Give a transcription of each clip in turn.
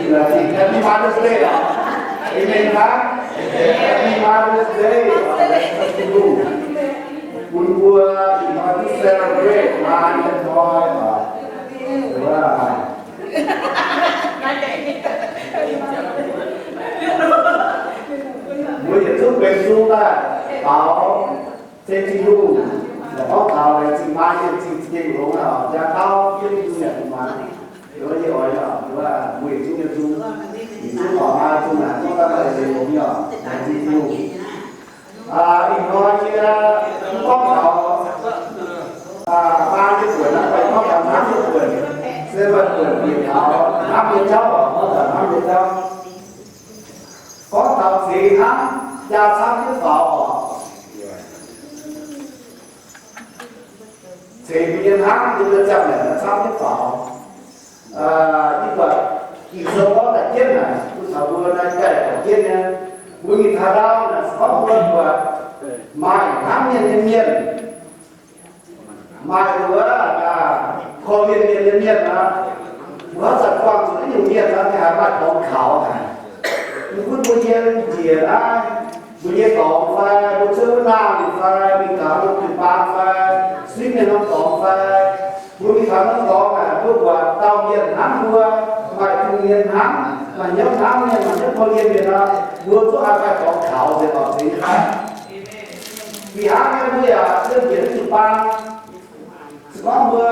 Happy Mother's Day oc. Amen hnangv. Happy Mother's Day oc. Bun mbuo ih hnoi duqv celebrate maa nyei hnoi oc. Mbuo yietc zungv benx zungv daaih baaux se Tin-Hungh, gorngv taux laengz zingh maa nyei zingh zingh longx aqv, jaa dauh fiev Tin-Hungh yaac duqv muangx. Yie oix, yie oix, mbuo yietc zungv nyei zungv, yietc zungv baaux maa zungv naaic, gorngv daaih maaih deix longx nyei oc, laengz zingh Tin-Hungh. Ih hnoi yie gorngv taux maa nyei buonc, fai gorngv taux hnamv nyei buonc, se maaih buonc bieqc taux hnamv nyei jauv oc, gorngv taux hnamv nyei jauv. Gorngv taux ceix hnamv jaa camv jienv faaux oc. Ceix mbuo nyei hnamv yiem ziangh maengc camv jienv faaux. Yie buatc Ging-Sou gorngv daaih jienv naaic, bun taux mbuo naaiv daaih daaih jienv nyei, mbuo mingh taux ndau naaic, se gorngv mbuo buatc maaih hnamv mienh nyei mienh, maaih wuov korv-lienh mienh nyei mienh aqv, mbuo haaix zanc buangh zuqc naaiv nyungc mienh aqv, ninh haiz maaih dorngx kaux haic. Ninh bun mbuo yiem njiec naaiv, mbuo nyei dorngx fai mbuo cuotv wuov nangh fai mingh taux norm jiu-baang fai suiv mienh norm dorngx fai mbuo mingh taux norm dorngx naaic, mbuo buatc dauh mienh hnamv mbuo, maaih Tin-Hungh nyei hnamv, maaih hnyouv hnamv mienh, maaih hnyouv korv-lienh mienh nor, mbuo zungv haih maaih dorngx kaux nzengc oc, zeiz nyei fai? Fih hnangv nyei, mbuo yaac yiem njiec jiu-baang, se gorngv mbuo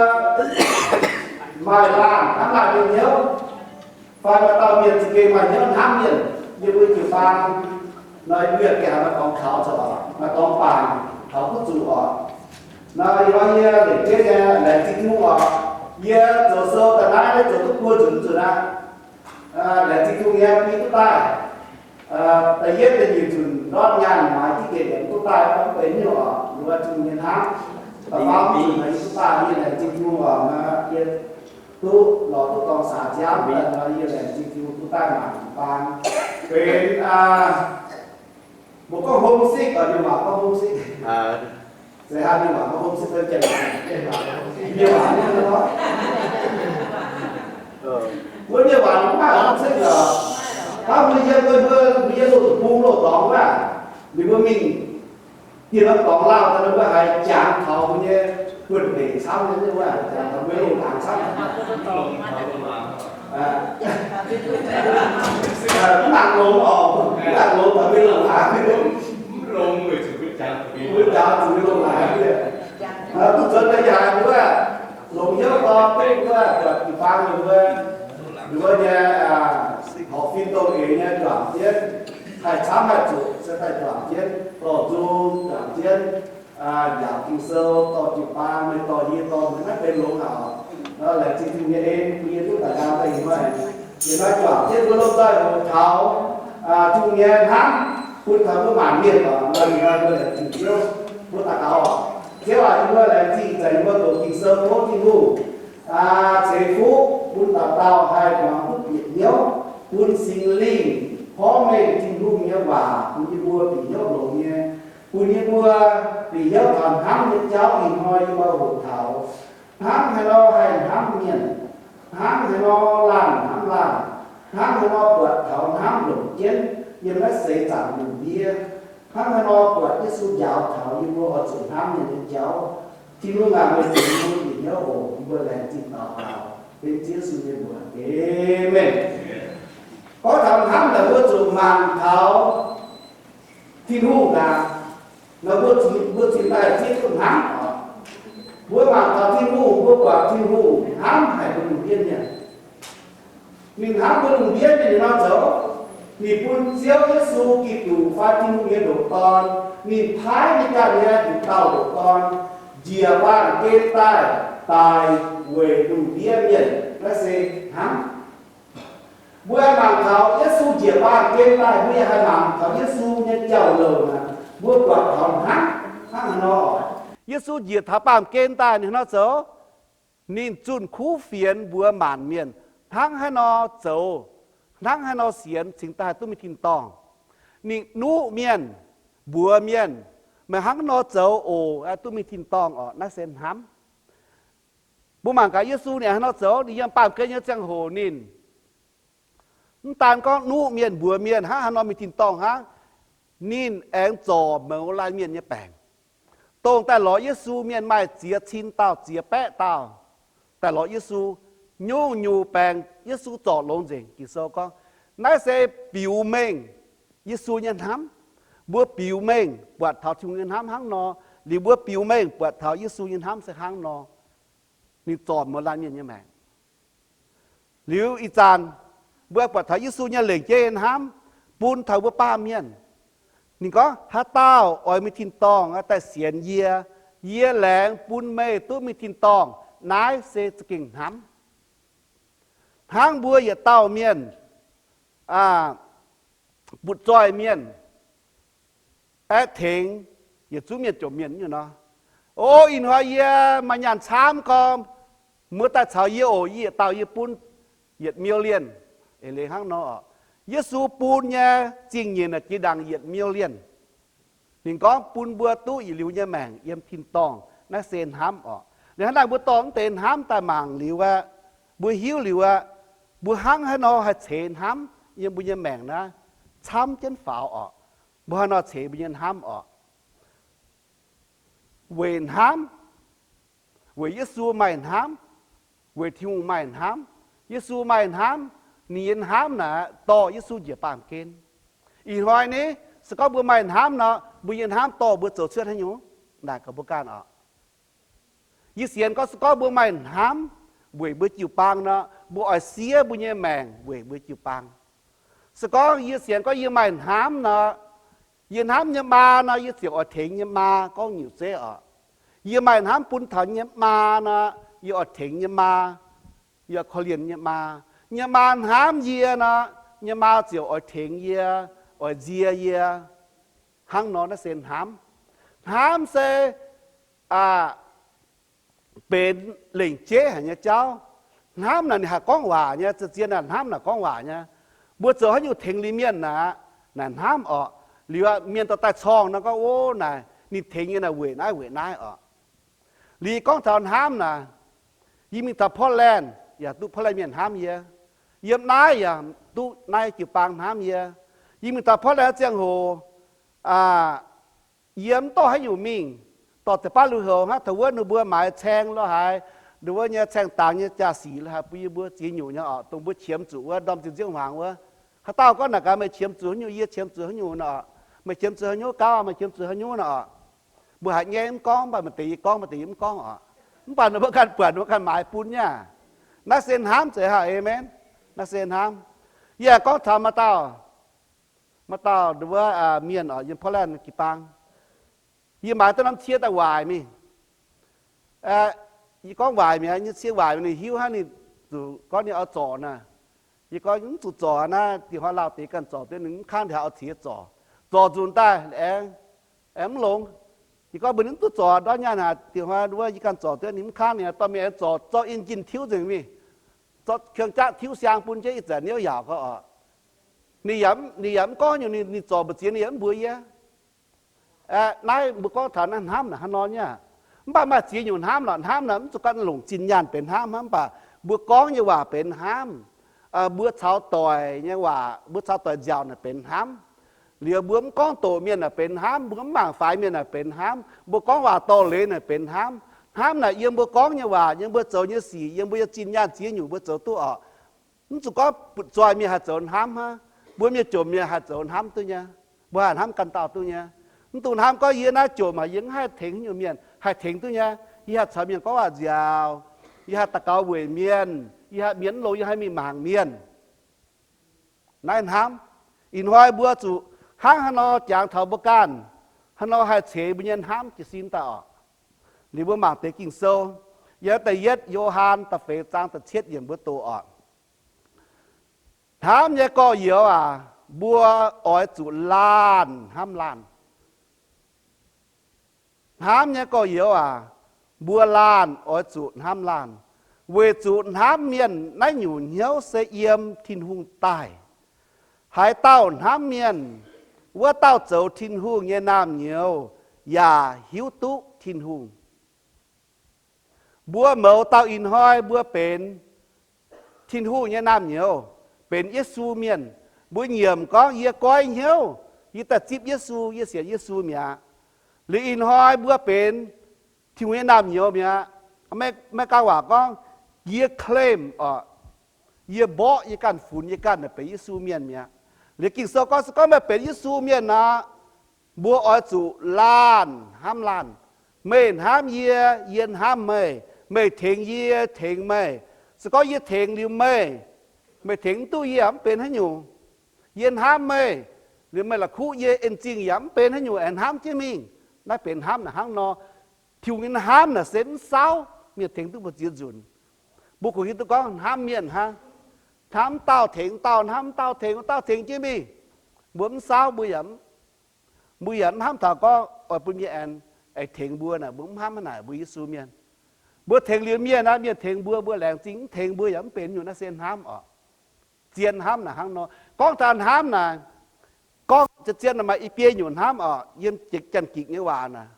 maaih laanh hnamv laanh nyei hnyouv, fai maaih dauh mienh za'gengh maaih hnyouv hnamv mienh yiem mbuo jiu-baang, nor mbuo yaac gengh haih maaih dorngx kaux zoux oc, maaih dorngx bangc taux kuv zuqc oc. Nor ih hnoi yie lengc jeiv nyei laengz zingh Tin-Hungh oc. Yie zoux sou daaih naaiv zoux duqv buo nzunc nzunc aqv. Laengz zingh Tin-Hungh nyei, yie duqv daaih da'yietv da'nyeic nzunc ndortv nyaanh maaiz jienv geh yienx duqv daaih, mv benx hnyouv oc, mbuo Tin-Hungh nyei hnamv. Da'faam nzunc yie duqv daaih, yie laengz zingh Tin-Hungh oc. Yie duqv lorz duqv dorng saax nziaamv daaih nor, yie laengz zingh Tin-Hungh duqv daaih mangc jiu-baang. Benx mbuo gorngv homesick oc, mienh waac gorngv homesick. Se haaix mienh waac gorngv homesick, mienh waac nyei lorqc. Mbuo mienh waac mv maaih homesick oc. Hnangv mbuo yiem, mbuo, mbuo yiem loz-bung loz-dorngx wuov, ninh mbuo mingh dieh norm dorngx lauh daaih, ninh mbuo haiz jangx taux mbuo nyei buonv-deic camv nyei wuov, jangx taux mbuo loz-laangz camv. Mv nangc longx oc, mv nangc longx taux mbuo loz-laangz. Mbuo jangx zuqc mbuo loz-laangz. Duqv nzuonx daaih yaac wuov, longx hnyouv dorh duqv wuov, buatc jiu-baang ninh mbuo, ninh mbuo nyei horpc fim dongh eix nyei juangc jienv, haih camv haih zuqc se daaih juangc jienv, dorh nzung juangc jienv, njaaux Ging-Sou, dorh jiu-baang, mienh dorh yie, dorh mienh, maiv benx longx aqv. Laengz zingh Tin-Hungh nyei en, bun yie duqv daaih nqaang daaih ih hnoi, ih hnoi juangc jienv mbuo lomh nzoih hoqc taux Tin-Hungh nyei hnamv bun taux mbuo maanc mienh oc. Nor ih hnoi mbuo laengz zingh Ziouv, mbuo daux gaux oc. Ziouv aac, yie mbuo laengz zingh zanc yie mbuo doqc Ging-Sou tov Tin-Hungh ceix fuqv bun dauh dauh haih muangx duqv bieqc hnyouv, bun Singx Lingh porv mengh Tin-Hungh nyei waac bun yie mbuo bieqc hnyouv longx nyei, bun yie mbuo bieqc hnyouv taux hnamv nyei jauv. Ih hnoi yie mbuo hoqc taux hnangv haaix nor haih hnamv mienh, hnangv haaix nor laanh hnamv laanh, hnangv haaix nor buatc taux hnamv longc jienv yiem naaiv seix zaangc lungh ndiev, hnangv haaix nor buatc Yesu njaaux taux yie mbuo oix zuqc hnamv mienh nyei jauv. Tin-Hungh aac, meih bieqc yie mbuo bieqc hnyouv oc. Yie mbuo laengz zingh daux gaux benx Ziouv Yesu nyei mbuox. Aamen. Gorngv taux hnamv naaic, mbuo zuqc mangc taux Tin-Hungh naaic, naaic mbuo zuqc, mbuo zuqc daaih zieqv duqv hnamv oc. Mbuo mangc taux Tin-Hungh, mbuo buatc Tin-Hungh hnamv haic mbuo lungh ndiev mienh. Ninh hnamv mbuo lungh ndiev mienh nor zoux, ninh bun Ziouv Yesu Giduc fai Tin-Hungh nyei ndoqc Dorn, ninh paaiv ninh ganh nyei nduqc dauh ndoqc Dorn njiec baamh gen daaih, daaih weic lungh ndiev mienh. Naaiv se hnamv. Mbuo haih mangc taux Yesu njiec baamh gen daaih, mbuo yaac haih mangc taux Yesu nyei jauv-louc naaic, mbuo buatc taux hnangv, hnangv haaix nor oc. Yesu njiec taux baamh gen daaih ninh hnangv nor zoux, ninh zunh kuv fienx mbuox maanc mienh hnangv haaix nor zoux, hnangv haaix nor sienx cingx daaih duqv mingh tin-dorngh. Ninh nuqv mienh, mbuox mienh, meih hnangv nor zoux oc, duqv mingh tin-dorngh oc. Naaiv se hnamv. Mbuo mangc gaax Yesu ninh haaix nor zoux. Ninh yiem baamh gen nyei ziangh hoc ninh Mv daan gorngv nuqv mienh mbuox mienh hnangv haaix nor mingh tin-dorngh hnangv, ninh aengx zorc mouz laanh mienh nyei baengc. Dongh daaih lorz Yesu mienh maaih ziex cin dauh, ziex baeqv dauh daaih lorz Yesu. Nyungc-nyungc baengc Yesu zorc longx nzengc. Ging-Sou gorngv naaiv se biux mengh Yesu nyei hnamv. Mbuo biux mengh buatc taux Tin-Hungh nyei hnamv hnangv nor, liuz mbuo biux mengh buatc taux Yesu nyei hnamv se hnangv nor. Ninh zorc mouz laanh mienh nyei maengc. Liuz ih zanc mbuo buatc taux Yesu nyei lengc jeiv nyei hnamv bun taux mbuo baamh mienh. Ninh gorngv, haaix dauh oix mingh tin-dorngh daaih sienx yie, yie laengz bun meih duqv mingh tin-dorngh. Naaiv se za'gengh hnamv. Hnangv mbuo yietc dauh mienh butv-zoih mienh aeqv, tengx yietc zungv mienh jomc mienh nyei nor. O, ih hnoi yie maaih nyaanh camv gormx, mbuo daaih caux yie oc. Yie yietc dauh yie bun yietc million. Eix leiz hnangv nor oc. Yesu bun nyei zingh nyeic naaic jiex ndaangc yietc million. Ninh gorngv bun mbuo duqv yietc liuz nyei maengc yiem tin-dorngh. Naaiv se hnamv oc. Liuz hnangv naaiv mbuo dorh mv deix hnamv daaih mangc liuz aqv, mbuo hiuv liuz aqv, mbuo hnangv haaix nor haih ceix hnamv yiem mbuo nyei maengc naaiv camv jienv faaux oc. Mbuo haaix nor ceix mbuo nyei hnamv oc? Weic hnamv. Weic Yesu maaih hnamv. Weic Tin-Hungh maaih hnamv. Yesu maaih hnamv. Ninh nyei hnamv naaic dorh Yesu njiec baamh gen. Ih hnoi ni, se gorngv mbuo maaih hnamv nor, mbuo nyei hnamv dorh mbuo zoux cuotv haaix nyungc? Naaic gaax mbuo ganh oc. Yie sienx gorngv se gorngv mbuo maaih hnamv weic mbuo jiu-baang nor, mbuo oix siev mbuo nyei maengc weic mbuo jiu-baang. Se gorngv yie sienx gorngv yie maaih hnamv nor, yie hnamv nyei maa nor, yie ziouc oix tengx nyei maa gorngv nyungc zeiv oc. Yie maaih hnamv bun taux nyei maa nor, yie oix tengx nyei maa, yie korv-lienh nyei maa. Nyei maa hnamv yie nor, nyei maa ziouc oix tengx yie, oix nzie yie. Hnangv nor naaiv se hnamv. Hnamv se benx lengc jeiv haic nyei jauv. Hnamv naaic ninh haih gorngv waac nyei, zien-zien naaic hnamv naaic gorngv waac nyei. Mbuo zoux haaix nyungc tengx liuz mienh naaic, naaic hnamv oc. Liuz mienh dorh daaih corngh nor gorngv, o, naaic ninh tengx yie naaic weic naaiv weic naaiv oc. Liuz gorngv taux hnamv naaic, yie mingh taux Portland yaac duqv Portland mienh hnamv yie. Yiem naaiv yaac duqv naaiv jiu-baang hnamv yie. Yie mingh taux Portland ziangh hoc, yie mv dorh haaix nyungc mingh, dorh deix baav lui-houx hnangv. Taux wuov ninh mbuo maaiz caeng lo haaix, ninh wuov nyei caeng dangx nyei jaa-sic lo haaix bun yie mbuo ziex nyungc nyei oc, dongh mbuo qiemx zuqc wuov ndorm zinh nziouv hmuangx wuov. Haaix dauh gorngv naaic gaax, meih qiemx zuqc haaix nyungc, yie qiemx zuqc haaix nyungc nor, meih qiemx zuqc haaix nyungc gauv, meih qiemx zuqc haaix nyungc nor. Mbuo haiz nyei mv gorngv, mv baac maaih deix yie gorngv, maaih deix yie mv gorngv oc. Mv baac ninh mbuo ganh buatc, ninh mbuo ganh maaiz bun nyei. Naaiv se hnamv zeiz haic, aamen. Naaiv se hnamv. Yie gorngv taux maaih dauh, maaih dauh wuov mienh oc, yiem Portland jiu-baang. Yie maaiz duqv norm cie daaih waaic mingh. Yie gorngv waaic mi'aqv, nyei cie waaic mingh, ninh hiuv hnangv ninh zuqc gorngv ninh oix zorc naaic. Yie gorngv mv zuqc zorc naaiv, dinh hnoi lauh deix ganh zorc duqv, ninh mv kangv, ninh haih oix ciex zorc. Zorc nzunc daaih aengx, aengx mv longx. Yie gorngv mbuox ninh mv duqv zorc, ndortv nyaanh haic, dinh hnoi wuov yie ganh zorc duqv, ninh mv kangv, ninh dorh mingh aengx zorc, zorqv engine tiuv nzengc mingh, zorqv เครื่องจักร tiuv siang bun jienv ih zanc niouv yaauc gau oc. Ninh yaac mv gorngv nyungc, ninh zorc mbu'ziex ninh yaac mv mbuox yie. Naaiv mbuo gorngv taux naaiv hnamv naaic hnangv nor nyei. Mv baac maaih ziex nyungc hnamv lorqc. Hnamv naaic mv zuqc ganh longc zinh nyaanh benx hnamv hnangv, mv baac mbuo gorngv nyei waac benx hnamv. Mbuo caux doic nyei waac, mbuo caux doic nziaauc naaic benx hnamv. Liuz mbuo mv gorngv doqc mienh naaic benx hnamv, mbuo mv mangc faix mienh naaic benx hnamv, mbuo gorngv waac dorh leiz naaic benx hnamv. Hnamv naaic yiem mbuo gorngv nyei waac, yiem mbuo zoux nyei sic, yiem mbuo nyei zinh nyaanh ziex nyungc mbuo zoux duqv oc. Mv zuqc gorngv butv-zoih mienh haih zoux hnamv hnangv. Mbuo mienh jomc mienh haih zoux hnamv duqv nyei. Mbuo haih hnamv ganh dauh duqv nyei. Mv dungx hnamv gorngv yie naaiv jomc haic, yie mv haih tengx haaix nyungc mienh. Haih tengx duqv nyei. Yie haih caux mienh gorngv waac nziaauc. Yie haih daux gaux weic mienh. Yie haih mienh mv longx, yie haih mingh mangc mienh. Naaiv hnamv. Ih hnoi mbuo zuqc hnangv haaix nor jangx taux mbuo ganh, haaix nor haih ceix mbuo nyei hnamv jiez sin daaih oc. Liuz mbuo mangc deix Ging-Sou, yiem da'yietv Yo^han da'feix zaang da'cietv yiemc mbuo doqc oc. Hnamv nyei gorx-youz aac, mbuo oix zuqc laanh hnamv laanh. Hnamv nyei gorx-youz aac, mbuo laanh oix zuqc hnamv laanh, weic zuqc hnamv mienh naaiv nyungc hnyouv se yiem Tin-Hungh daaih. Haaix dauh hnamv mienh, wuov dauh zoux Tin-Hungh nyei naamh nyouz yaac hiuv duqv Tin-Hungh. Mbuo mouz dauh ih hnoi mbuo benx Tin-Hungh nyei naamh nyouz, benx Yesu mienh. Mbuo nyiemc gorngv yie goiv hnyouv, yie daaih zipv Yesu, yie sienx Yesu mi'aqv. Liuz ih hnoi mbuo benx Tin-Hungh nyei naamh nyouz mi'aqv. Maiv ganh waac gorngv, yie claim oc, yie mborqv yie ganh funx yie ganh naaic benx Yesu mienh mi'aqv. Liuz Ging-Sou gorngv se gorngv meih benx Yesu mienh nor, mbuo oix zuqc laanh hnamv laanh. Meih hnamv yie, yie hnamv meih. Meih tengx yie, tengx meih. Se gorngv yie tengx liuz meih, meih tengx mv duqv yie yaac mv benx haaix nyungc. Yie hnamv meih, liuz meih la'kuqv yie en zingh yaac mv benx haaix nyungc, aengx hnamv jienv mingh. Naaiv benx hnamv naaic hnangv nor. Tin-Hungh nyei hnamv naaic se mv saauv mienh tengx duqv mbuo ziex nzunc. Mbuo kungx hiuv duqv gorngv hnamv mienh hnangv. Hnamv dauh tengx dauh, hnamv dauh tengx dauh, tengx jienv mingh. Mbuo mv saauv, mbuo yaac, mbuo yaac mv hnamv taux gorngv oix bun mienh aengx, aengx tengx mbuo naaic, mbuo mv hnamv hnangv naaic, mbuo Yesu mienh. Mbuo tengx liuz mienh naaic, mienh tengx mbuo, mbuo laengz zingh. Mv tengx mbuo yaac mv benx nyungc, naaiv se hnamv oc. Zien hnamv naaic hnangv nor. Gorngv taux hnamv naaic, gorngv zien-zien naaic maaih i biei nyungc hnamv oc. Yiem Janx-Gikc nyei waac naaic,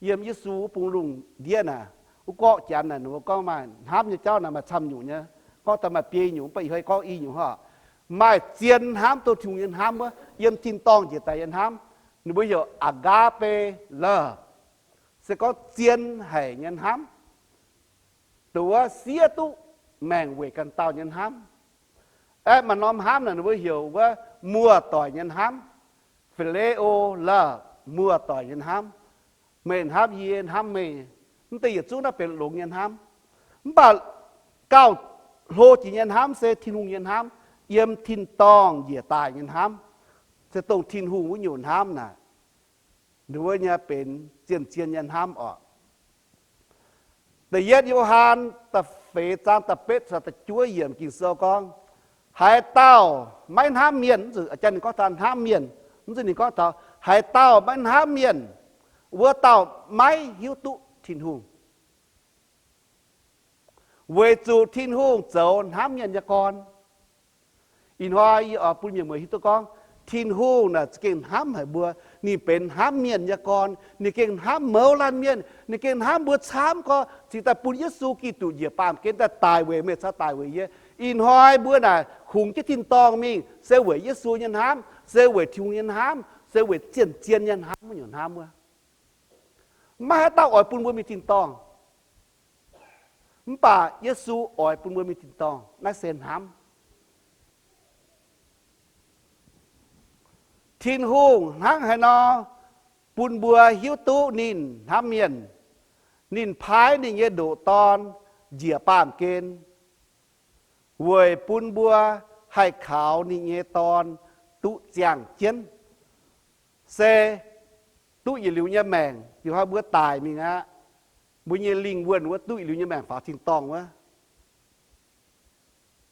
yiem Yesu wuov bung lungh ndiev naaic, wuov gorqv Janx naaic, ninh mbuo gorngv maaih hnamv nyei jauv naaic maaih camv nyungc nyei. Gorngv daaih maaih biei nyungc, mv baac ih hnoi gorngv i nyungc oc. Maaih zien hnamv, duqv Tin-Hungh nyei hnamv wuov, yiem tin-dorngh njiec daaih nyei hnamv, ninh mbuo heuc agape love, se gorngv zien haic nyei hnamv. Dongh wuov siev duqv maengc weic ganh dauh nyei hnamv. Aeqv, maaih norm hnamv naaic ninh mbuo heuc wuov muoz-doic nyei hnamv, phileo love, muoz-doic nyei hnamv. Meih hnamv yie, hnamv meih. Mv deix yietc zungv naaiv benx longx nyei hnamv. Mv baac gauh hlo jiex nyei hnamv se Tin-Hungh nyei hnamv, yiem tin-dorngh njiec daaih nyei hnamv, se dongh Tin-Hungh wuov nyungc hnamv naaic. Ninh wuov nyei benx zien-zien nyei hnamv oc. Da'yietv Yo^han da'feix zaang da'betv caux da'juov yiemc Ging-Sou gorngv, haaix dauh maiv hnamv mienh, mv zeiz ninh gorngv taux hnamv mienh, mv zeiz ninh gorngv taux, haaix dauh maiv hnamv mienh, wuov dauh maiv hiuv duqv Tin-Hungh, weic zuqc Tin-Hungh zoux hnamv mienh nyei gorn. Ih hnoi yie oix bun mienh muoz hiuv duqv gorngv, Tin-Hungh naaic za'gengh hnamv haic mbuo. Ninh benx hnamv mienh nyei gorn. Ninh gengh hnamv mouz laanh mienh. Ninh gengh hnamv mbuo camv gorx, cingx daaih bun Yesu Giduc njiec baamh gen daaih daic weic meih caux daic weic yie. Ih hnoi mbuo naaic hungx jienv tin-dorngh mingh se weic Yesu nyei hnamv, se weic Tin-Hungh nyei hnamv, se weic zien-zien nyei hnamv wuov nyungc hnamv wuov. Maiv maaih haaix dauh oix bun mbuo mingh tin-dorngh. Mv baac Yesu oix bun mbuo mingh tin-dorngh. Naaiv se hnamv. Tin-Hungh hnangv haaix nor bun mbuo hiuv duqv ninh hnamv mienh? Ninh paaiv ninh nyei ndoqc Dorn njiec baamh gen weic bun mbuo haih kaux ninh nyei Dorn duqv ziangh jienv. Se duqv yietc liuz nyei maengc, ih hnoi mbuo daic mingh aqv. Mbuo nyei lingh wuonh wuov duqv yietc liuz nyei maengc faaux tin-dorngh wuov.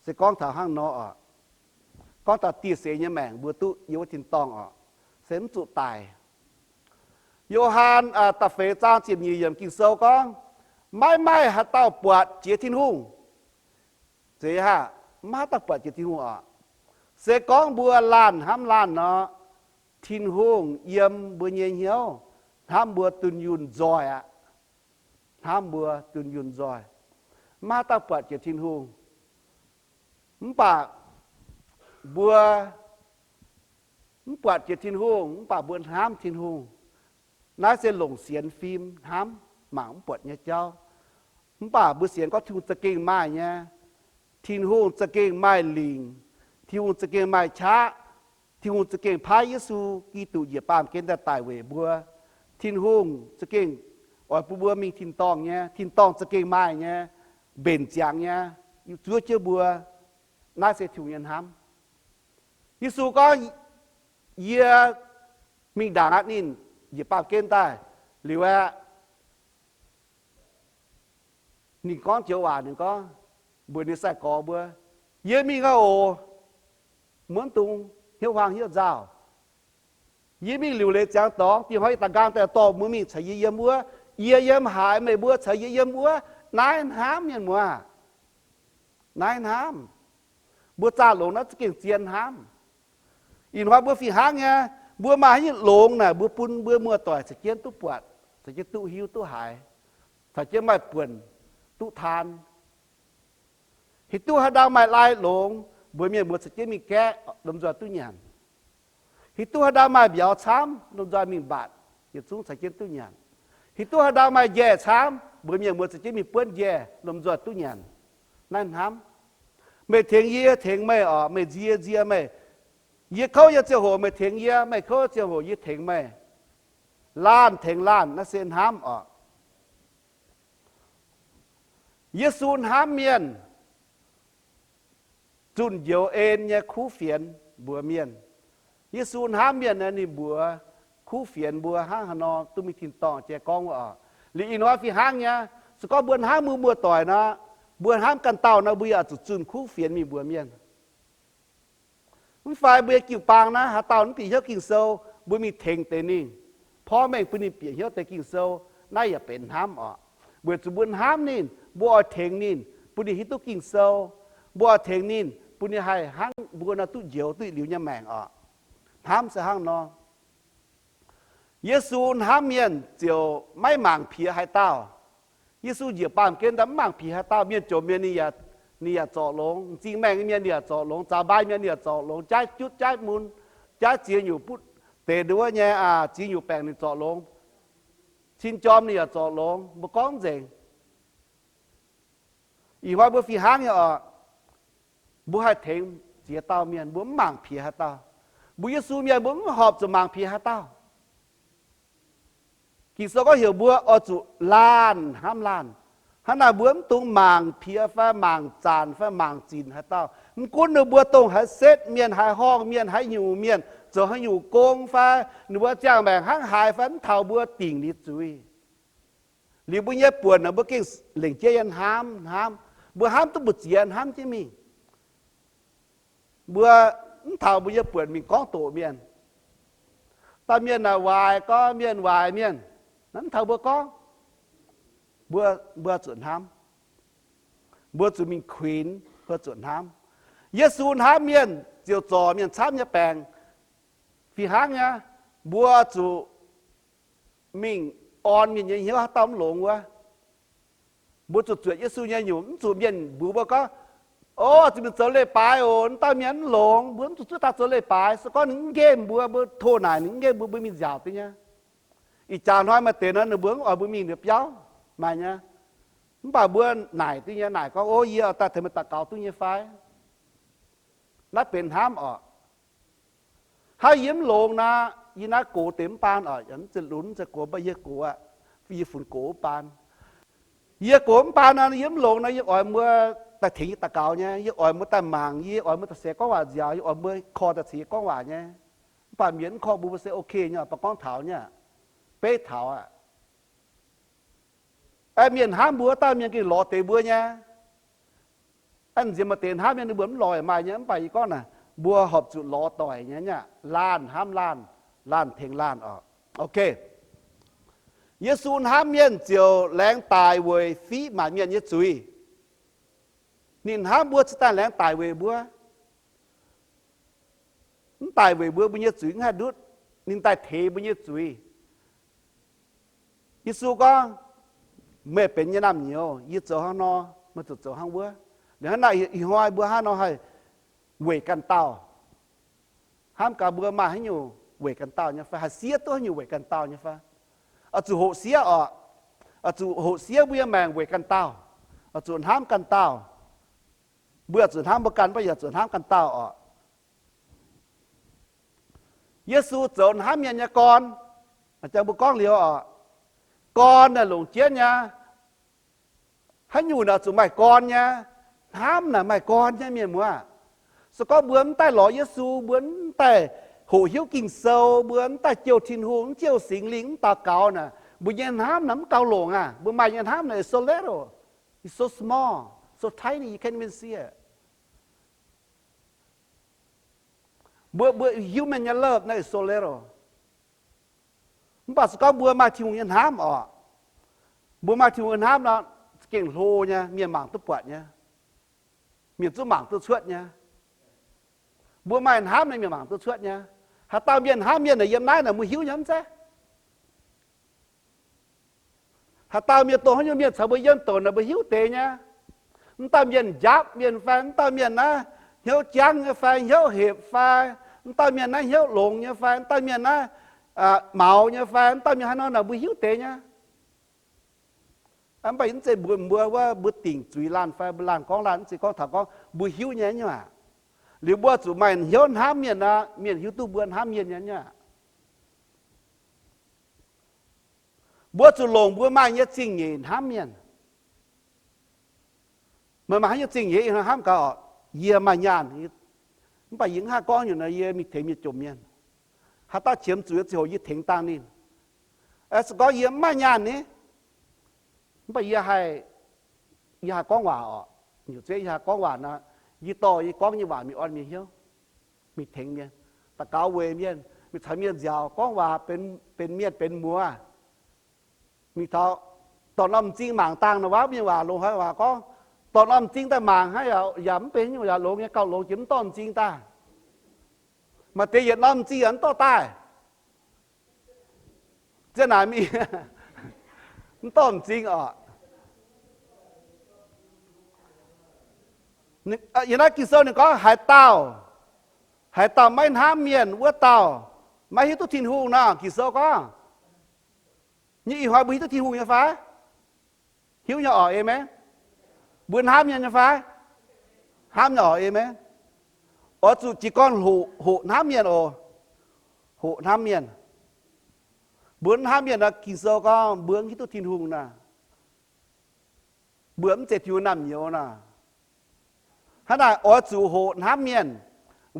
Se gorngv taux hnangv nor oc, gorngv taux dieh seix nyei maengc mbuo duqv yiem wuov tin-dorngh oc, se mv zuqc daic. Yo^han da'feix zaang ziepc nyeic yiemc Ging-Sou gorngv, maiv maaih haaix dauh buatc jiex Tin-Hungh. Zeiz haic, maiv haaix dauh buatc jiex Tin-Hungh oc. Se gorngv mbuo laanh hnamv laanh nor, Tin-Hungh yiem mbuo nyei hnyouv, hnamv mbuo dunh yunh nzoih aqv. Hnamv mbuo dunh yunh nzoih. Maiv haaix dauh buatc jiex Tin-Hungh. Mv baac mbuo mv buatc jiex Tin-Hungh, mv baac mbuo hnamv Tin-Hungh. Naaiv se longc sienx fim hnamv mangc mv buatc nyei jauv. Mv baac mbuo sienx gorngv Tin-Hungh za'gengh maaih nyei. Tin-Hungh za'gengh maaih lingc. Tin-Hungh za'gengh maaih qaqv. Tin-Hungh za'gengh paaiv Yesu Giduc njiec baamh gen daaih daic weic mbuo. Tin-Hungh za'gengh oix bun mbuo mingh tin-dorngh nyei. Tin-dorngh za'gengh maaih nyei, mbenc ziangx nyei, zuov jienv mbuo. Naaiv se Tin-Hungh nyei hnamv. Yesu gorngv, yie mingh ndaangc aqv. Ninh njiec baamh gen daaih liuz aeqv, ninh gorngv joux waac, ninh gorngv mbuox ninh sai-gorx mbuo, yie mingh aqv oc. Maiv dungx hnyouv huaang hnyouv nzauh. Yie mingh liuc leiz ziangx dorngx, diex hnoi yie daaih nqaang daaih dorh mbuo mingh caux yie yiem wuov. Yie yiem haaix, meih mbuo caux yie yiem wuov. Naaiv hnamv, mienh muoz. Naaiv hnamv. Mbuo zaah longx naaiv za'gengh zien hnamv. Ih hnoi mbuo fih hnangv nyei, mbuo maaih haaix nyungc longx naaic, mbuo bun mbuo muoz-doic caux jienv duqv buatc, caux jienv duqv hiuv duqv haiz, caux jienv maaih buonc duqv taan. Hiuv duqv haaix ndau maaih lai longx, mbuox mienh muoz caux jienv mingh gaeqv, lomh nzoih duqv nyanc. Hiuv duqv haaix ndau maaih mbiauz camv, lomh nzoih mingh mbatc, yietc zungv caux jienv duqv nyanc. Hiuv duqv haaix ndau maaih njaih camv, mbuox mienh muoz caux jienv mingh buonv njaih, lomh nzoih duqv nyanc. Naaiv hnamv. Meih tengx yie, yie tengx meih oc. Meih nzie, yie nzie meih. Yie kouv nyei ziangh hoc meih tengx yie, meih kouv nyei ziangh hoc yie tengx meih. Laanh tengx laanh, naaiv se hnamv oc. Yesu hnamv mienh zunh njoux en nyei kuv fienx mbuox mienh. Yesu hnamv mienh naaiv, ninh mbuox kuv fienx mbuo hnangv haaix nor duqv mingh tin-dorngh jiex gorngv wuov oc. Liuz ih hnoi fih hnangv nyei, se gorngv mbuo hnamv mbuo muoz-doic nor, mbuo hnamv ganh dauh nor, mbuo yaac zuqc zunh kuv fienx mingh mbuox mienh. Mv fai mbuo nyei jiu-baang naaiv haaix dauh mv bieqc hnyouv Ging-Sou, mbuo mingh tengx deix ninh, porv mengh bun ninh bieqc hnyouv deix Ging-Sou, naaiv yaac benx hnamv oc. Weic zuqc mbuo hnamv ninh, mbuo oix tengx ninh, bun ninh hiuv duqv Ging-Sou. Mbuo oix tengx ninh, bun ninh haih hnangv mbuo nor duqv njoux duqv liuz nyei maengc oc. Hnamv se hnangv nor. Yesu hnamv mienh ziouc maiv mangc piex haaix dauh. Yesu njiec baamh gen daaih mv mangc piex haaix dauh. Mienh jomc mienh ninh yaac zorc longx, m'zing maengh mienh ninh yaac zorc longx, zaux mbaai mienh ninh yaac zorc longx, jaaiv jutv jaaiv mun, jaaiv ziex nyungc butv deix nduov nyei, ziex nyungc baengc ninh zorc longx, cin jorm ninh yaac zorc longx. Mbuo gorngv nzengc. Ih hnoi mbuo fih hnangv nyei oc. Mbuo haih tengx ziex dauh mienh, mbuo mv mangc piex haaix dauh. Mbuo Yesu mienh mbuo mv horpc zuqc mangc piex haaix dauh. Ging-Sou gorngv heuc mbuo oix zuqc laanh hnamv laanh. Hnangv naaic mbuo mv dungx mangc piex fai mangc zanc fai mangc zinc haaix dauh. Mv gunv ninh mbuo dongh haaix setv mienh, haaix horngh mienh, haaix nyungc mienh, zoux haaix nyungc gong fai ninh mbuo ziangh maengc hnangv haaix fai mv taux mbuo dingc liuz zuiz. Liuz mbuo nyei buonc naaic mbuo gengh lengc jeiv nyei hnamv hnamv. Mbuo hnamv duqv mbu'ziex hnamv jienv mingh. Mbuo mv taux mbuo nyei buonc mingh gorngv doqc mienh. Dauh mienh naaic waaic gorngv mienh waaic mienh, mv taux mbuo gorngv. Mbuo, mbuo zuqc hnamv. Mbuo zuqc mingh kuinx, mbuo zuqc hnamv. Yesu hnamv mienh ziouc zorc mienh camv nyei baengc. Fih hnangv nyei, mbuo zuqc mingh orn mienh nyei hnyouv haaix dauh mv longx wuov. Mbuo zuqc zuotc Yesu nyei nyungc, mv zuqc mienh mbuox mbuo gorngv, o, zuqc mingh zoux leiz-baaix oc, dauh mienh mv longx. Mbuo mv zuqc zuov daaih zoux leiz-baaix. Se gorngv ninh mv nqemh mbuo, mbuo tov naaic ninh mv nqemh mbuo, mbuo mingh nziaauc duqv nyei. Ih jaax hnoi maaih deix nor ninh mbuo mv oix mbuo mingh ninh biauv, maaih nyei. Mv baac mbuo naaic duqv nyei, naaic gorngv, o, yie oix daaih tengx meih daux gaux duqv nyei fai? Naaiv benx hnamv oc. Hnangv yie mv longx nor, yie naaiv gox deix mv baan oc, mv zeiz lunx, mv zeiz gox, mv baac yie gox aqv, yie funx gox mv baan. Yie gox mv baan nor, yie mv longx nor, yie oix mbuo daaih tengx yie daux gaux nyei, yie oix mbuo daaih mangc yie, yie oix mbuo daaih se gorngv waac nziaaux, yie oix mbuo korv daaih ceix yie gorngv waac nyei. Mv baac mienh mv korv mbuo, mbuo se ok nyei, mv baac gorngv taux nyei, beiv taux aqv. Aeqv, mienh hnamv mbuo, dauh mienh gengh lorz deix mbuo nyei. Aeqv, nziex maaih deix hnamv nyei, ninh mbuo mv lorz yaac maaih nyei. Mv baac yie gorngv naaic, mbuo horpc zuqc lorz doic nyei, laanh hnamv laanh, laanh tengx laanh oc. Ok. Yesu hnamv mienh ziouc laengz daic weic fiqv maanc mienh nyei zuiz. Ninh hnamv mbuo cingx daaih laengz daic weic mbuo. Mv daic weic mbuo, mbuo nyei zuiz mv haih ndutv. Ninh daaih teix mbuo nyei zuiz. Yesu gorngv, meih benx yie naamh nyouz, yie zoux hnangv nor, meih zuqc zoux hnangv wuov. Liuz hnangv naaic ih hnoi mbuo hnangv nor haih weic ganh dauh. Hnamv gaax mbuo maaih haaix nyungc weic ganh dauh nyei fai? Haih siev duqv haaix nyungc weic ganh dauh nyei fai? Oix zuqc hoqc siev oc. Oix zuqc hoqc siev mbuo nyei maengc weic ganh dauh. Oix zuqc hnamv ganh dauh. Mbuo oix zuqc hnamv mbuo ganh, mv baac yaac zuqc hnamv ganh dauh oc. Yesu zoux hnamv mienh nyei gorn. Jang mbuo gorngv liuz oc, gorn naaic longc jienv nyei. Haaix nyungc naaic zuqc maaih gorn nyei? Hnamv naaic maaih gorn nyei, mienh muoz. Se gorngv mbuo mv daaih lorz Yesu, mbuo mv daaih hoqc hiuv Ging-Sou, mbuo mv daaih jouh Tin-Hungh, mv jouh Singx Lingh, mv daux gaux naaic, mbuo nyei hnamv naaic mv gauh longc aqv. Mbuo maaih nyei hnamv naaic is so little, is so small, so tiny, you can't even see it. Mbuo, mbuo human nyei love naaiv is so little. Mv baac se gorngv mbuo maaih Tin-Hungh nyei hnamv oc, mbuo maaih Tin-Hungh nyei hnamv nor, za'gengh hlo nyei, mienh mangc duqv buatc nyei, mienh zungv mangc duqv cuotv nyei. Mbuo maaih hnamv naaic mienh mangc duqv cuotv nyei. Haaix dauh mienh hnamv mienh naaic yiem naaiv naaic mbuo hiuv nyei mv zeiz? Haaix dauh mienh dongh haaix nyungc mienh caux mbuo yiem douc naaic mbuo hiuv deix nyei. Mv dauh mienh njapv mienh fai mv dauh mienh naaiv hnyouv jangv nyei fai, hnyouv hepc fai, wuov dauh mienh naaiv hnyouv longx nyei fai, wuov dauh mienh naaiv maux nyei fai, wuov dauh mienh haaix nor naaic mbuo hiuv deix nyei. Mv baac mv zeiz mbuo, mbuo wuov mbuo dingc zuiz laanh fai mbuo laanh gorngv laanh, mv zeiz gorngv taux gorngv mbuo hiuv nyei nyungc aqv. Liuz mbuo zuqc maaih hnyouv hnamv mienh nor, mienh hiuv duqv mbuo hnamv mienh nyei nyungc aqv. Mbuo zuqc longc mbuo maaih nyei zingh nyeic hnamv mienh. Meih maaih haaix nyungc zingh nyeic hnamv gaax oc? Yie maaih nyaanh, mv baac yie mv haih gorngv nyungc nor, yie mingh tengx mienh jomc mienh. Haaix dauh qiemx zuqc yie ziangh hoc yie tengx dangh ninh. Se gorngv yie mv maaih nyaanh ni, mv baac yie haih, yie haih gorngv waac oc. Nyungc zeiv yie haih gorngv waac nor, yie dorh yie gorngv nyei waac mingh orn mienh hnyouv, mingh tengx mienh, daux gaux weic mienh, mingh caux mienh nziaaux, gorngv waac benx mienh benx muoz. Mingh taux dorh norm m'zing mangc dangh nor, waac mienh waac longx haic, waac gorngv dorh norm m'zing daaih mangc hnangv yaac mv benx nyungc, yaac longx nyei, gauh longx jiex mv dorh m'zing daaih. Maaih deix yietc norm m'zing yaac mv dorh daaih. Ziang naaic mingh, mv dorh m'zing oc. Yiem naaiv Ging-Sou ninh gorngv, haaix dauh, haaix dauh maiv hnamv mienh, wuov dauh maiv hiuv duqv Tin-Hungh nor. Ging-Sou gorngv, nyei ih hnoi mbuo hiuv duqv Tin-Hungh nyei fai? Hiuv nyei oc, aamen. Mbuo hnamv mienh nyei fai? Hnamv nyei oc, aamen. Oix zuqc jiez gorn hoqc, hoqc hnamv mienh oc. Hoqc hnamv mienh. Mbuo mv hnamv mienh nor, Ging-Sou gorngv mbuo mv hiuv duqv Tin-Hungh nor, mbuo mv zeiz Tin-Hungh naamh nyouz nor. Hnangv naaic oix zuqc hoqc hnamv mienh,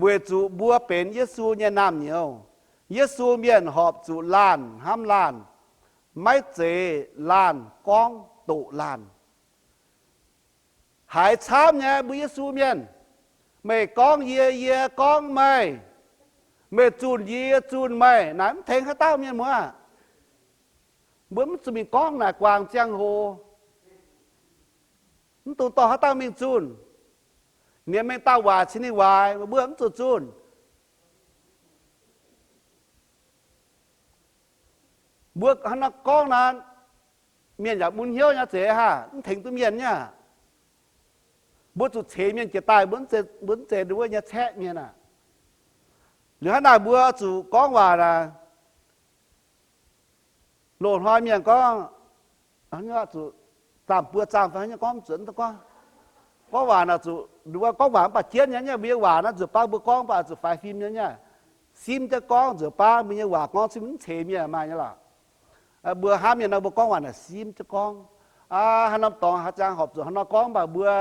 weic zuqc mbuo benx Yesu nyei naamh nyouz. Yesu mienh horpc zuqc laanh hnamv laanh, maiv zeiz laanh gorngv doqc laanh. Haiz camv nyei mbuo Yesu mienh, meih gorngv yie, yie gorngv meih, meih zunh yie, yie zunh meih, naaic mv tengx haaix dauh mienh muoz. Mbuo mv zuqc mingh gorngv naaic guangc ziangh hoc. Mv dungx dorh haaix dauh mingh zunh. Ninh mengh dauh waaic cingx ninh waaic, mbuo mv zuqc zunh. Mbuo hnangv nor gorngv nor, mienh yaac mun hnyouv nyei, zeiz haah, mv tengx duqv mienh nyei. Mbuo zuqc ceix mienh jiex daaih, mbuo mv zeiz nduov nyei caeqv mienh aqv. Liuz hnangv naaic mbuo zuqc gorngv waac naaic, loz-hnoi mienh gorngv, zuqc zaamh buo zaamh fai gorngv zuqc gorngv, gorngv waac naaic zuqc, nduov gorngv waac mv baac jienv nyei, mbuo nyei waac naaiv nzueic baav mbuo gorngv mv baac zuqc faix fim nyei, simv jienv gorngv nzueic baav, mbuo nyei waac gorngv simv mv ceix mienh maaih nyei lorqc. Mbuo hnamv mienh nor mbuo gorngv waac naaic simv jienv gorngv. Haaix norm dorngx haaix ziangh horpc zuqc haaix nor gorngv, mv baac mbuo,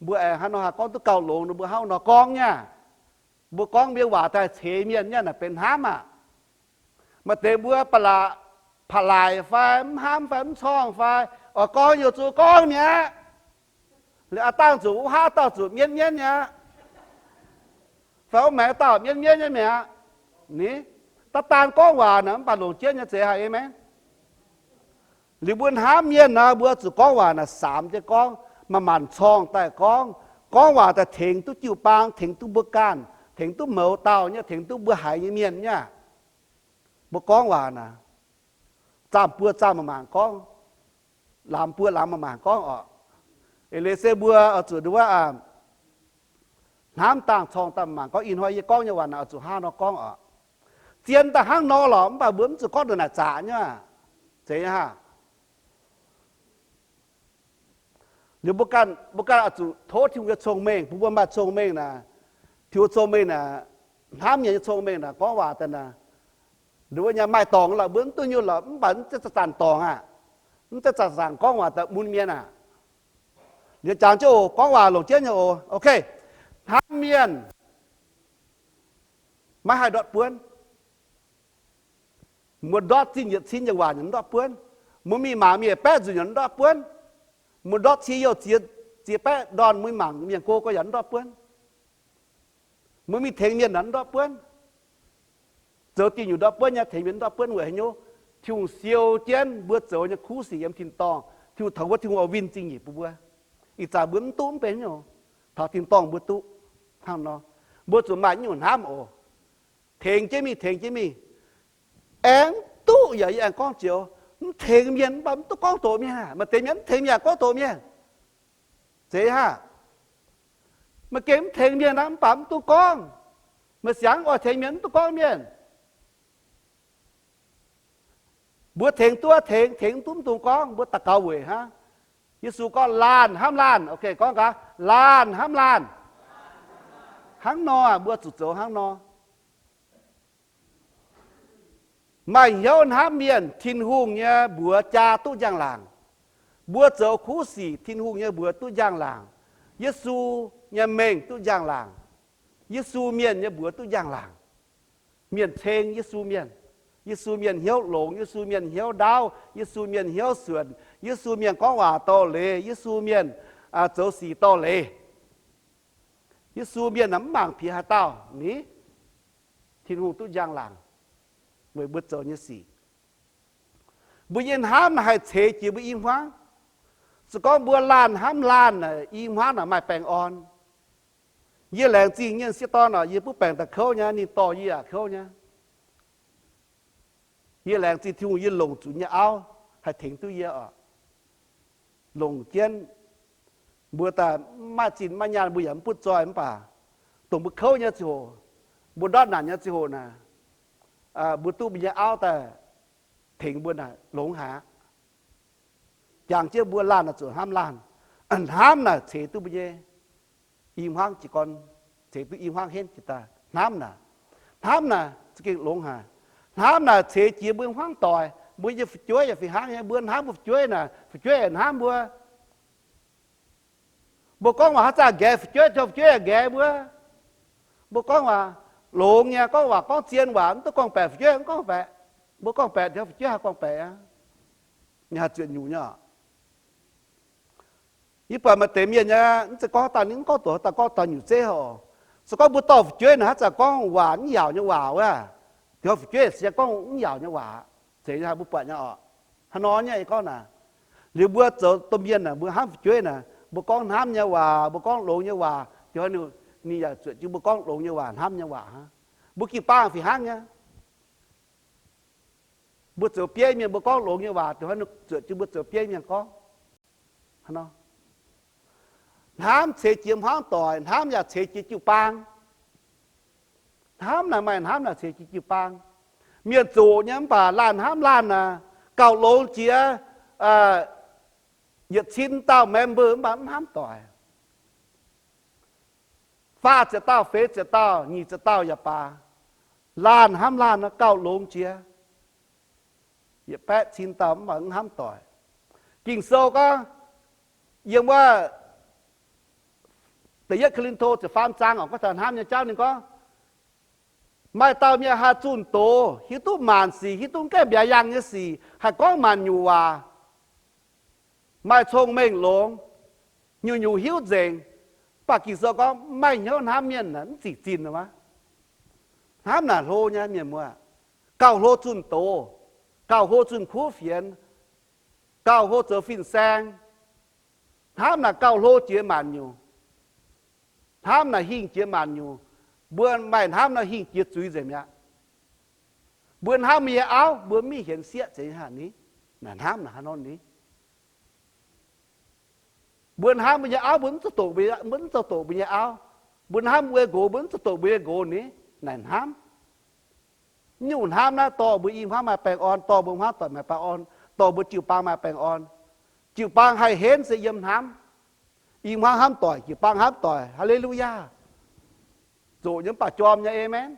mbuo aengx haaix nor haih gorngv duqv gauh longx nor mbuo hnangv nor gorngv nyei. Mbuo gorngv mbuo nyei waac daaih ceix mienh nyei naaic benx hnamv aqv. Maaih deix mbuo ba'laqc, pa'laic fai mv hnamv fai mv corngh fai, oix gorngv youh zuqc gorngv mi'aqv. Liuz aav dangh zuqc wuov haav dauh zuqc mienv mienv nyei aqv, fai wuov maengx dauh mienv mienv nyei mi'aqv. Ni, daaih daan gorngv waac naaic mv baac longc jienv nyei, zeiz haah, aamen. Liuz mbuo hnamv mienh nor mbuo zuqc gorngv waac naaic samx jienv gorngv, manc-manc corngh daaih gorngv. Gorngv waac daaih tengx duqv jiu-baang, tengx duqv mbuo ganh, tengx duqv mouz dauh nyei, tengx duqv mbuo haiz nyei mienh nyei aqv. Mbuo gorngv waac naaic, zaamh buo zaamh manc-manc gorngv, lamz buo lamz manc-manc gorngv oc. Eix leiz se mbuo oix zuqc nduov hnamv dangh corngh daaih manc-manc gorngv. Ih hnoi yie gorngv nyei waac naaic oix zuqc hnangv nor gorngv oc. Zien daaih hnangv nor lorqc, mv baac mbuo mv zuqc gorngv ndongc naaic zaqc nyei aqv. Zeiz nyei haah. Liuz mbuo ganh, mbuo ganh oix zuqc tov Tin-Hungh nyei cong-mengh bun mbuo maaih cong-mengh naaic. Tin-Hungh cong-mengh naaic, hnamv mienh nyei cong-mengh naaic, gorngv waac daaih naaic, nduov nyei maaih dorngc lorqc, mbuo mv duqv nyungc lorqc, mv baac mv zeiz zanc-zanc dorngc aqv. Mv zeiz zanc-zanc gorngv waac daaih mun mienh aqv. Liuz jangx jienv oc, gorngv waac longc jienv nyei oc. Ok, hnamv mienh maiv haih ndortv buonv. Mbuo ndortv zinh yietc cin yaac waac yaac mv ndortv buonv. Mbuo mingh mangc mienh baeqv nzunc yaac mv ndortv buonv. Mbuo ndortv cie youh ziex, ziex baeqv ndorn, mbuo mingh mangc mienh go go yaac mv ndortv buonv. Mbuo mingh tengx mienh yaac mv ndortv buonv. Zoux diuh nyungc ndortv buonv nyei, tengx mienh mv ndortv buonv weic haaix nyungc? Tin-Hungh siou jienv mbuo zoux nyei kuv sic yiem tin-dorngh. Tin-Hungh taux wuov, Tin-Hungh oix winh zingh nyeic bun mbuo. Ih zanc mbuo mv duqv mv benx nyungc, taux tin-dorngh mbuo duqv hnangv nor. Mbuo zuqc maaih nyungc hnamv oc. Tengx jienv mingh, tengx jienv mingh. Aengx mv duqv yaac yie aengx gorngv joux, mv tengx mienh mv baac mv duqv gorngv doqc mienh aqv. Maaih deix mienh mv tengx mienh yaac gorngv doqc mienh. Zeiz haah? Maaih gengh mv tengx mienh aqv, mv baac mv dungx gorngv. Meih siangx oix tengx mienh mv dungx gorngv mienh. Mbuo tengx duqv tengx, tengx mv duqv mv dungx gorngv, mbuo daux gaux weic hnangv. Yesu gorngv, laanh hnamv laanh. Ok, gorngv gaax, laanh hnamv laanh. Hnangv nor, mbuo zuqc zoux hnangv nor. Maaih hnyouv hnamv mienh, Tin-Hungh nyei mbuox jaa duqv njang-laangc. Mbuo zoux kuv sic, Tin-Hungh nyei mbuox duqv njang-laangc. Yesu nyei mengh duqv njang-laangc. Yesu mienh nyei mbuox duqv njang-laangc. Mienh ceng Yesu mienh. Yesu mienh hnyouv longx, Yesu mienh hnyouv ndaauv, Yesu mienh hnyouv suonc, Yesu mienh gorngv waac dorh leiz, Yesu mienh zoux sic dorh leiz. Yesu mienh mv mangc piex haaix dauh ni. Tin-Hungh duqv njang-laangc weic mbuo zoux nyei sic. Mbuo nyei hnamv naaic haih ceix jiez mbuo i hmuangv. Se gorngv mbuo laanh hnamv laanh, i hmuangv naaic maaih baengh orn. Yie laengz zingh nyei sieqv dorn oc, yie butv baengc daaih kouv nyei, ninh dorh yie yaac kouv nyei. Yie laengz zingh Tin-Hungh yie longc zuqc nyei auv haih tengx duqv yie oc. Longc jienv mbuo daaih maiv zinh maiv nyaanh mbuo yaac mv butv zoih mv baac dongh mbuo kouv nyei ziangh hoc, mbuo ndortv naanc nyei ziangh hoc naaic, mbuo duqv mbuo nyei auv daaih tengx mbuo naaic longx haic aqv. Jangx jienv mbuo laanh naaic zuqc hnamv laanh. Hnamv naaic ceix duqv mbuo nyei i hmuangv jiez gorn, ceix duqv i hmuangv henv jiex daaih. Hnamv naaic, hnamv naaic za'gengh longx haic. Hnamv naaic ceix jiez mbuo hmuangv doic. Mbuo nyei fu'jueiv yaac fih hnangv nyei. Mbuo hnamv mbuo fu'jueiv naaic, fu'jueiv yaac hnamv mbuo. Mbuo gorngv waac haaix zanc nqaeqv fu'jueiv, tov fu'jueiv yaac nqaeqv mbuo. Mbuo gorngv waac longx nyei, gorngv waac gorngv zien waac mv duqv gorngv-baeqc, fu'jueiv mv gorngv-baeqc. Mbuo gorngv-baeqc, tov fu'jueiv haih gorngv-baeqc aqv. Ninh haih zuotc nyungc nyei oc. Yie buatc maaih deix mienh nyei, mv zeiz gorngv haaix dauh, ninh mv gorngv doqc haaix dauh, gorngv dauh nyungc zeiv oc. Se gorngv mbuo dorh fu'jueiv naaic haaix zanc gorngv waac mv yaauc nyei waac wuov, tov fu'jueiv se gorngv mv yaauc nyei waac, zeiz nyei, mbuo buatc nyei oc. Hnangv nor nyei yie gorngv naaic, liuz mbuo zoux domh mienh naaic, mbuo hnamv fu'jueiv naaic, mbuo gorngv hnamv nyei waac, mbuo gorngv longx nyei waac, ninh yaac zuotc jienv mbuo gorngv longx nyei waac, hnamv nyei waac hnangv. Mbuo jiu-baang fih hnangv nyei. Mbuo zoux bieiv mienh mbuo gorngv longx nyei waac, zuotc jienv mbuo zoux bieiv mienh gorngv. Hnamv ceix jiez hmuangv doic, hnamv yaac ceix jiez jiu-baang. Hnamv naaic maaih hnamv naaic ceix jiez jiu-baang. Mienh zoqc nyei mv baac laanh hnamv laanh naaic, gauh longx jiex yietc cin dauh member mv baac mv hnamv doic. Faah ziepc dauh, feix ziepc dauh, nyic ziepc dauh yaac baac, laanh hnamv laanh nor gauh longx jiex. Yietc baeqv cin dauh mv baac mv hnamv doic. Ging-Sou gorngv, yiem wuov Da'yietv Ko^lin^to ziepc faam zaang oc, gorngv taux hnamv nyei jauv ninh gorngv, maaih dauh mienh haih zunh doz, hiuv duqv maanc sic, hiuv duqv gaengh mbiauz yangh nyei sic, haih gorngv maanc nyungc waac, maaih cong-mengh longx, nyungc-nyungc hiuv nzengc. Mv baac Ging-Sou gorngv maaih hnyouv hnamv mienh mv zic zinh aqv. Hnamv naaic hlo nyei mienh muoz, gauh hlo zunh doz, gauh hlo zunh kuv fienx, gauh hlo zoux fin-saeng. Hnamv naaic gauh hlo jiex maanc nyungc. Hnamv naaic hingh jiex maanc nyungc. Mbuo maaih hnamv naaic hingh jiex zuiz nzengc mi'aqv. Mbuo hnamv mbuo nyei auv, mbuo mv hienx sieqv zeiz hnangv ni. Naaic hnamv naaic hnangv nor ni. Mbuo hnamv mbuo nyei auv, mbuo mv zoux doqc mbuo, mbuo mv zoux doqc mbuo nyei auv. Mbuo hnamv mbuo nyei nqox, mbuo mv zoux doqc mbuo nyei nqox ni. Naaic hnamv. Mv nyungc hnamv naaiv dorh mbuo i hmuangv maaih baengh orn, dorh mbuo hmuangv doic maaih baengh orn, dorh mbuo jiu-baang maaih baengh orn. Jiu-baang haih henv se yiem hnamv. I hmuangv hnamv doic, jiu-baang hnamv doic. Haa^le^lu^yaa. Zoqc nyei mv baac jorm nyei, aamen.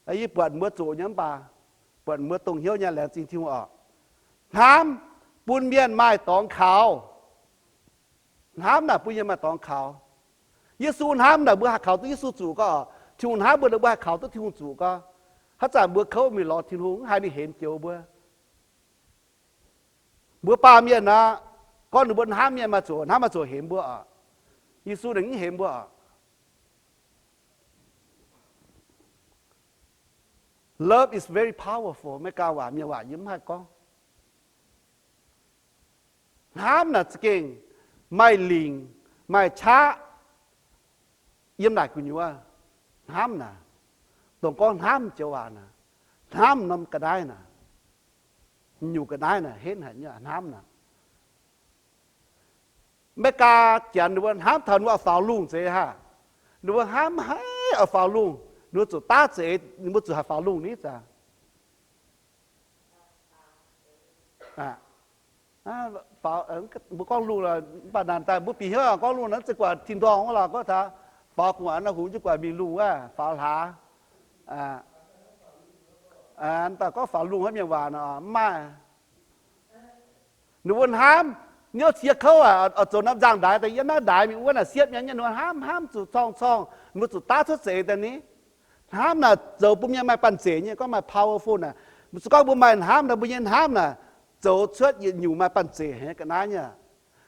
Yie buatc mbuo zoqc nyei mv baac, buatc mbuo dongh hnyouv nyei, laengz zingh Tin-Hungh oc. Hnamv bun mienh maaih dorngx kaux. Hnamv naaic bun mienh maaih dorngx kaux. Yesu hnamv naaic mbuo haih kaux duqv Yesu zuqc gorngv. Tin-Hungh hnamv mbuo naaic mbuo haih kaux duqv Tin-Hungh zuqc gorngv. Haaix zanc mbuo kouv mingh lorz Tin-Hungh, mv haiz ninh hemx joux mbuo. Mbuo baamh mienh aqv, gorngv ninh mbuo hnamv mienh maaih zuqc, hnamv maaih zuqc hemx mbuo oc. Yesu ninh mv hemx mbuo oc. Love is very powerful. Meigaa waac, mienh waac yie mv haih gorngv. Hnamv naaic za'gengh maaih lingc, maaih qaqv yiem naaic gu'nyuoz. Hnamv naaic, dongh gorngv hnamv joux waac naaic, hnamv norm ga'naaiv naaic, nyungc ga'naaiv naaic henv haic nyei hnamv naaic. Meigaa Janx ninh mbuo hnamv taux ninh mbuo oix faaux lungh zeiz haah. Ninh mbuo hnamv haic oix faaux lungh, ninh mbuo zuqc daav za'eix, ninh mbuo zuqc haih faaux lungh niv zaqc. Mbuo gorngv lungh, mv baac naanc daaih mbuo bieqc hnyouv gorngv lungh nor, zeiz guatc tin-dorngh wuov lorqc, gorngv taux faaux gu'nguaaic nor, hungx jienv guatc mingh lungh wuov, faaux hlaax. Daaih gorngv faaux lungh haiv mienh waac nor, mv maaih. Ninh mbuo hnamv, niouv cie kouv aac, oix zoux norm nzangh-ndaix daaih yiem naaiv ndaix mingh wuov naaic siepv mienh nyei, ninh mbuo hnamv, hnamv zuqc corngh corngh, ninh mbuo zuqc daav cuotv za'eix daaih ni. Hnamv naaic zoux bun mienh maaih banh zeic nyei, gorngv maaih powerful naaic. Se gorngv mbuo maaih hnamv naaic, mbuo nyei hnamv naaic zoux cuotv yietc nyungc maaih banh zeic haic ga'naaiv nyei.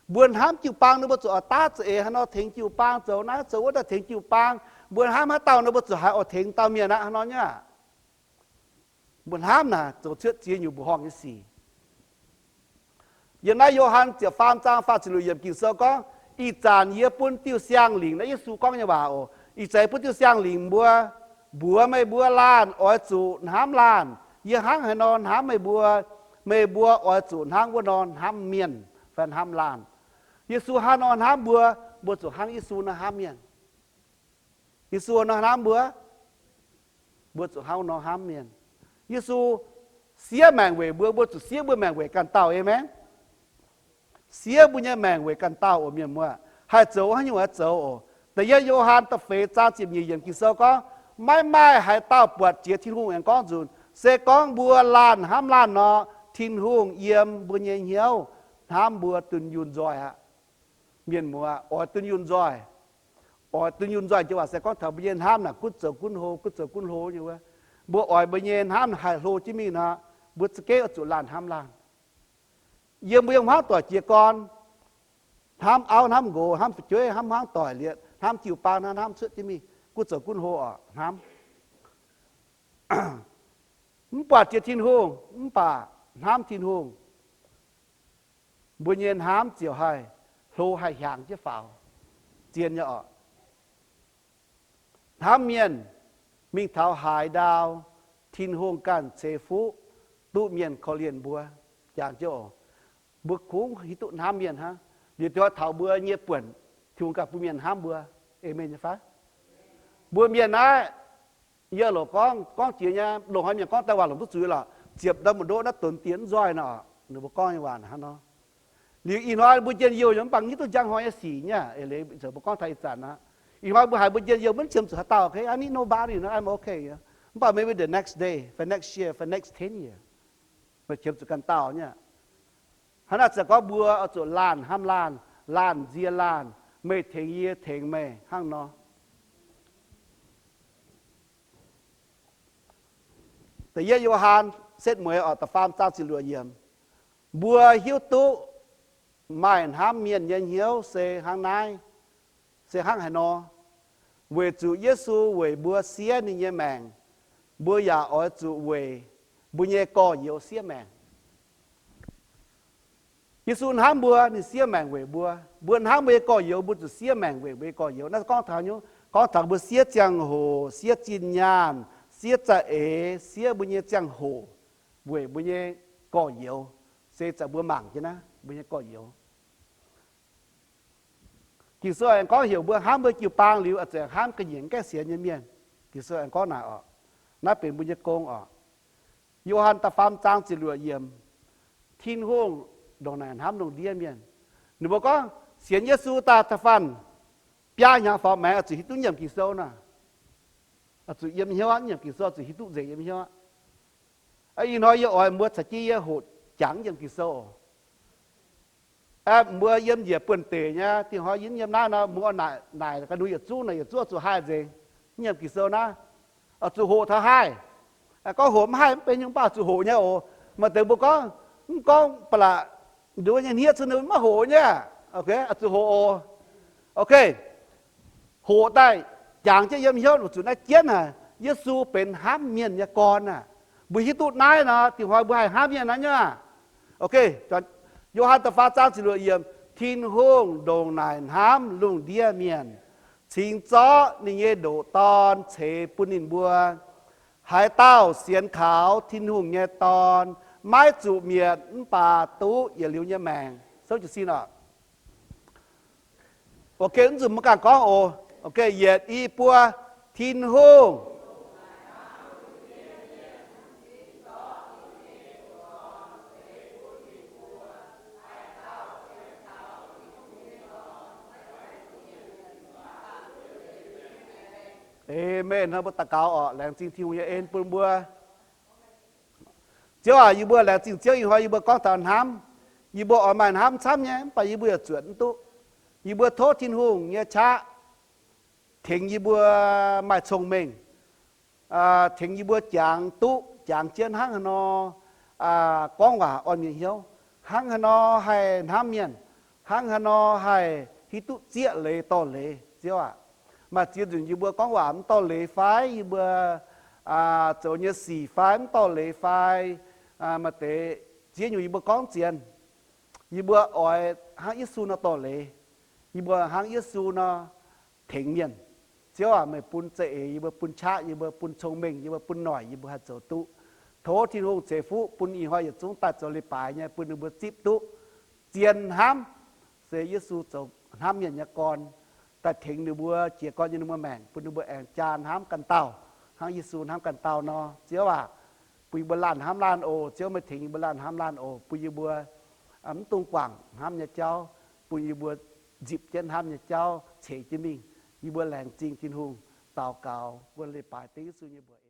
Mbuo hnamv jiu-baang nor, mbuo zuqc oix daav za'eix haaix nor tengx jiu-baang, zoux naaiv zoux wuov daaih tengx jiu-baang. Mbuo hnamv haaix dauh nor, mbuo zuqc haiz oix tengx dauh mienh aqv haaix nor nyei. Mbuo hnamv naaic zoux cuotv ziex nyungc mbuoqc horngh nyei sic. Yiem naaiv Yo^han ziepc faam zaang faah ziepc luoqc yiemc Ging-Sou gorngv, Ih zanc yie bun diuh siang-lingc, naaiv Yesu gorngv nyei waac oc, ih zanc bun diuh siang-lingc mbuo, mbuox meih mbuo laanh oix zuqc hnamv laanh. Yie hnangv haaix nor hnamv meih mbuo, meih mbuo oix zuqc hnangv wuov nor hnamv mienh fai hnamv laanh. Yesu hnangv nor hnamv mbuo, mbuo zuqc hnangv Yesu nor hnamv mienh. Yesu nor hnamv mbuo, mbuo zuqc hnangv nor hnamv mienh. Yesu siev maengc weic mbuo, mbuo zuqc siev mbuo maengc weic ganh dauh. Aamen. Siev mbuo nyei maengc weic ganh dauh oc, mienh muoz. Haih zoux haaix nyungc oix zoux oc. Da'yietv Yo^han da'feix zaang ziepc nyeic yiemc Ging-Sou gorngv, maiv maaih haaix dauh buatc jiex Tin-Hungh aengx gorngv nzunc. Se gorngv mbuo laanh hnamv laanh nor, Tin-Hungh yiem mbuo nyei hnyouv hnamv mbuo dunh yunh nzoih aqv. Mienh muoz, oix dunh yunh nzoih. Oix dunh yunh nzoih joux waac se gorngv taux mbuo nyei hnamv naaic gunv zoux gunv hlo, gunv zoux gunv hlo nyei wuov. Mbuo oix mbuo nyei hnamv haih hlo jienv mingh nor, mbuo za'gengh oix zuqc laanh hnamv laanh. Yiem mbuo yiem hmuangv doic jiez gorn, hnamv auv hnamv nqox, hnamv fu'jueiv, hnamv hmuangv doic liuz, hnamv jiu-baang, hnamv cuotv jienv mingh gunv zoux gunv hlo oc, hnamv. Mv buatc jiex Tin-Hungh mv baac hnamv Tin-Hungh, mbuo nyei hnamv ziouc haih hlo haih hiaangx jienv faaux. Zien nyei oc. Hnamv mienh mingh taux haaix ndau, Tin-Hungh ganh ceix fuqv duqv mienh korv-lienh mbuo. Jangx jienv oc, mbuo kungx hiuv duqv hnamv mienh hnangv. Liuz dongh taux mbuo nyei buonc, Tin-Hungh ganh bun mienh hnamv mbuo. Aamen nyei fai? Mbuo mienh naaiv, yie loc gorngv, gorngv jiex nyei, loz-hnoi mienh gorngv daaih waac longc duqv zuiz lorqc, ziepc ndau mbu'ndoqv naaiv donx dien nzoih nor, ninh mbuo gorngv nyei waac hnangv nor. Liuz ih hnoi mbuo njien-youh yaac mv baac hiuv duqv njang hnoi nyei sic nyei, eix leiz mbuo gorngv taux ih zanc aqv. Ih hnoi mbuo haiz mbuo njien-youh maiv qiemx zuqc haaix dauh, okay, I need nobody, no, I'm okay. Mv baac maybe the next day, for next year, for next ten year, meih qiemx zuqc ganh dauh nyei. Hnangv naaic ziouc gorngv mbuo oix zuqc laanh hnamv laanh, laanh nzie laanh, meih tengx yie tengx meih hnangv nor. Da'yietv Yo^han setv mueiz oc, da'faam zaang ziepc luoqc yiemc. Mbuo hiuv duqv maaih hnamv mienh nyei hnyouv se hnangv naaiv, se hnangv haaix nor? Weic zuqc Yesu weic mbuo siev ninh nyei maengc, mbuo yaac oix zuqc weic mbuo nyei gorx-youz siev maengc. Yesu hnamv mbuo, ninh siev maengc weic mbuo. Mbuo hnamv mbuo nyei gorx-youz, mbuo zuqc siev maengc weic mbuo nyei gorx-youz. Naaiv gorngv taux haaix nyungc? Gorngv taux mbuo siev ziangh hoc, siev zinh nyaanh, siev za'eix, siev mbuo nyei ziangh hoc weic mbuo nyei gorx-youz, se za'gengh mbuo mangc jienv naaiv mbuo nyei gorx-youz. Ging-Sou aengx gorngv heuc mbuo hnamv mbuo jiu-baang liuz, oix zuqc hnamv ga'nyiec gaengh sienx nyei mienh. Ging-Sou aengx gorngv naaic oc. Naaiv benx mbuo nyei gong oc. Yo^han da'faam zaang ziepc luoqc yiemc, Tin-Hungh ndongc naaic hnamv lungh ndiev mienh. Ninh mbuo gorngv sienx Yesu daaih da'faanh biaa hnyangx faaux maengx oix zuqc hiuv duqv nyiemc Ging-Sou nor. Oix zuqc yiem hnyouv aqv, nyiemc Ging-Sou oix zuqc hiuv duqv nzengc yiem hnyouv aqv. Ih hnoi yie oix mbuo caux jienv yie hoqc jangx nyiemc Ging-Sou oc. Mbuo yiem njiec buonv-deic nyei, dingh hnoi yie yiem naaiv nor, mbuo naaic, naaic ga'naaiv yietc zungv, naaic yietc zungv oix zuqc haih nzengc. Nyiemc Ging-Sou naaiv, oix zuqc hoqc taux haih. Gorngv hoqc mv haih mv benx nyungc, mv baac oix zuqc hoqc nyei oc. Maaih deix mbuo gorngv, mv gorngv ba'laqc, nduov nyei hniev cun maiv hoqc nyei. Oc, zuqc hoqc oc. Oc, hoqc daaih jangx jienv yiem hnyouv, weic zuqc naaiv jienv haic, Yesu benx hnamv mienh nyei gorn aac. Mbuo hiuv duqv naaiv nor, dingh hnoi mbuo haih hnamv mienh naaiv nyei aac. Oc, Yo^han da'faam zaang ziepc luoqc yiemc, Tin-Hungh ndongc naaic hnamv lungh ndiev mienh, cingx zorqv ninh nyei ndoqc Dorn ceix bun ninh mbuo. Haaix dauh sienx kaux Tin-Hungh nyei Dorn maiv zuqc mietc mv baac duqv yietc liuz nyei maengc. Souv jiez sin oc. Ok, mv zuqc mbuo ganh gorngv oc. Ok, yietc, i, buo. Tin-Hungh Aamen. Hnoi mbuo daux gaux orqc, laengz zingh Tin-Hungh nyei en bun mbuo. Ziouv aac, yie mbuo laengz zingh Ziouv ih hnoi yie mbuo gorngv taux hnamv. Yie mbuo oix maaih hnamv camv nyei, mv baac yie mbuo yaac zuotc mv duqv. Yie mbuo tov Tin-Hungh nyei qaqv tengx yie mbuo maaih cong-mengh, tengx yie mbuo jangx duqv, jangx jienv hnangv haaix nor gorngv waac orn mienh hnyouv, hnangv haaix nor haih hnamv mienh, hnangv haaix nor haih hiuv duqv zieqv leiz dorh leiz, Ziouv aac. Maaih ziex nzunc yie mbuo gorngv waac mv dorh leiz fai yie mbuo zoux nyei sic fai mv dorh leiz fai, maaih deix ziex nyungc yie mbuo gorngv zien. Yie mbuo oix hnangv Yesu nor dorh leiz. Yie mbuo hnangv Yesu nor tengx mienh. Ziouv aac, meih bun za'eix yie mbuo, bun qaqv yie mbuo, bun cong-mengh yie mbuo, bun noic yie mbuo haih zoux duqv. Tov Tin-Hungh ceix fuqv bun ih hnoi yietc zungv daaih zoux leiz-baaix nyei, bun ninh mbuo zipv duqv zien hnamv, se Yesu zoux hnamv mienh nyei gorn, daaih tengx ninh mbuo jiez gorn nyei ninh mbuo maengc, bun ninh mbuo aengx jaa hnamv ganh dauh, hnangv Yesu hnamv ganh dauh nor. Ziouv aac, bun yie mbuo laanh hnamv laanh oc. Ziouv, meih tengx yie mbuo laanh hnamv laanh oc. Bun yie mbuo mv dungx guangc hnamv nyei jauv, bun yie mbuo nzipc jienv hnamv nyei jauv ceix jienv mingh. Yie mbuo laengz zingh Tin-Hungh, daux gaux mbuo leiz-baaix dengv Yesu nyei mbuox.